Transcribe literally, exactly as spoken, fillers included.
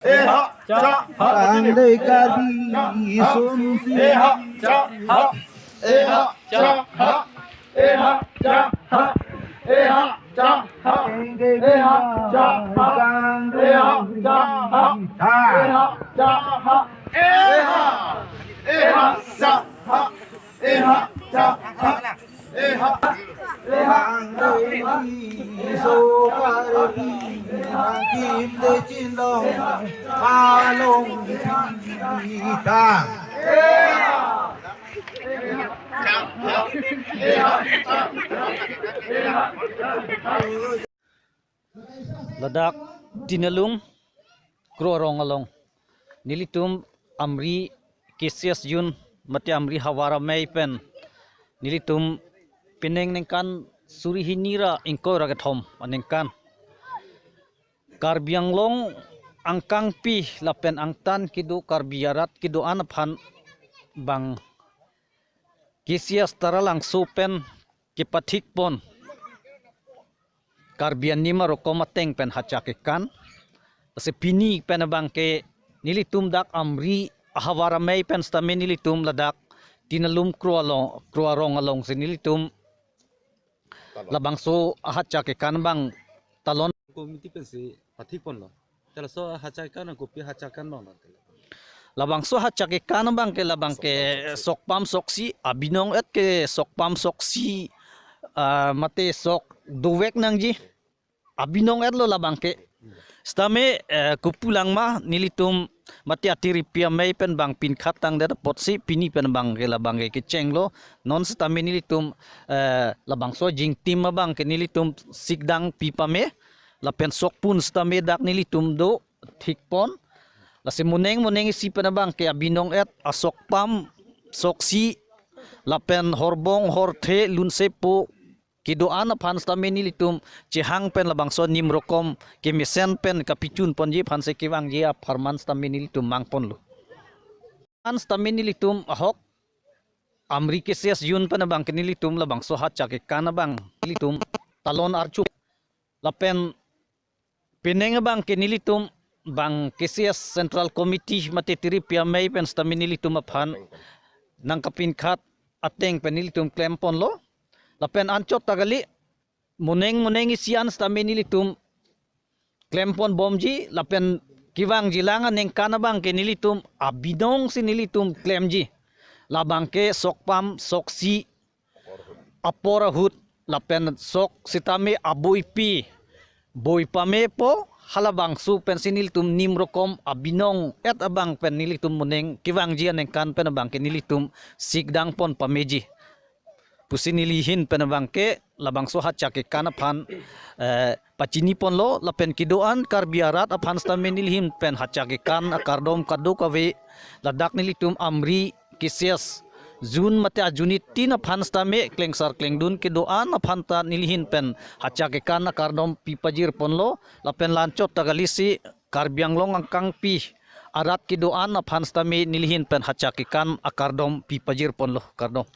Eha, cha, ha, Tangdei Karbi, Sumsi. Eha, cha, ha. Eha, cha, ha. Eha, cha, ha. Eha, cha, ha. Eha, cha, ha. Eha, cha, ha. Eha, cha, ha. Eha, eha, cha, ha. Eha, cha, ha. Eha, eha, cha, ha. Eha, eha, cha, ha. Ladak Tinalum Kro Arong along nelitum Amri K C S Zone mate Amri Havar Amei pen nelitum penang ningkan suri hini ra ingkoi ra kethom aningkan Karbi Anglong angkangpi lapen angtan kedo Karbi arat kedo-an aphan bang K C S Taralangso pen kepathik pon Karbi anim arokom ateng pen hacha kekan. Lasi pini pen abang ke nelitum dak Amri Havar Amei pen sitame nelitum ladak Tinalum Kro along, Kro Arong alongsi nelitum labangso hacha kekan abang talon. Committee pensi pathik ponlo. Te laso hacha kekan kopi hacha kekan abang? Labangso hacha kekan abang ke labang ke sokpam soksi, abinong et ke sokpam soksi, ah, mate sok dovek nangji. Abinong et lo labang ke. Sitame, eh, kopulang ma nelitum mate Atiripi Amei pen bang pinkhat tangdet apotsi pini pen abang ke labang ke kechenglo. Non sitame nelitum, eh, labangso jingtim abang ke nelitum sikdang pi pame. Lapen sokpun sitame dak nelitum do thik pon. Lasi moneng moneng isi pen abang ke abinong et asokpam soksi lapen horbong horthe lunsepo kedo-an aphan sitame nelitum chehang pen labangso anim rokom kemesen pen kapichun ponji aphansi kevangji apharman sitame nelitum mang ponlo. An sitame nelitum ahok Amri K C S Zone pen abang ke nelitum labangso hacha kekan abang nelitum talon archuk. Lapen penang abang ke nelitum bang K C S Central Committee mate Atiripi Amei pen sitame nelitum aphan nangkapinkhat ateng pen nelitum klem ponlo. Lapen anchot ta kali moneng moneng isi an sitame nelitum klem pon bomji lapen kevangji lang aningkan abang ke nelitum abinong si nelitum klemji. Labang ke sokpam soksi apor ahut lapen sok sitame aboipi boi pamepo, halabangso pensi nelitum nim rokom abinong et abang pen nelitum moneng kevangji aningkan pen abang ke nelitum sikdang pon pameji pusi nelihin pen abang ke labangso hacha kekan aphan, eh, pachini ponlo. Lapen kedo-an Karbi arat aphan sitame nelihin pen hacha kekan akardom kadokave ladak nelitum Amri K C S Zone mate a-unit tin aphan sitame klengsar klengdun kedo-an aphan ta nelihin pen hacha kekan akardom pipajir ponlo. Lapen la anchot ta kalisi Karbi Anglong angkangpi arat kedo-an aphan sitame nelihin pen hacha kekan akardom pipajir ponlo. Kardom.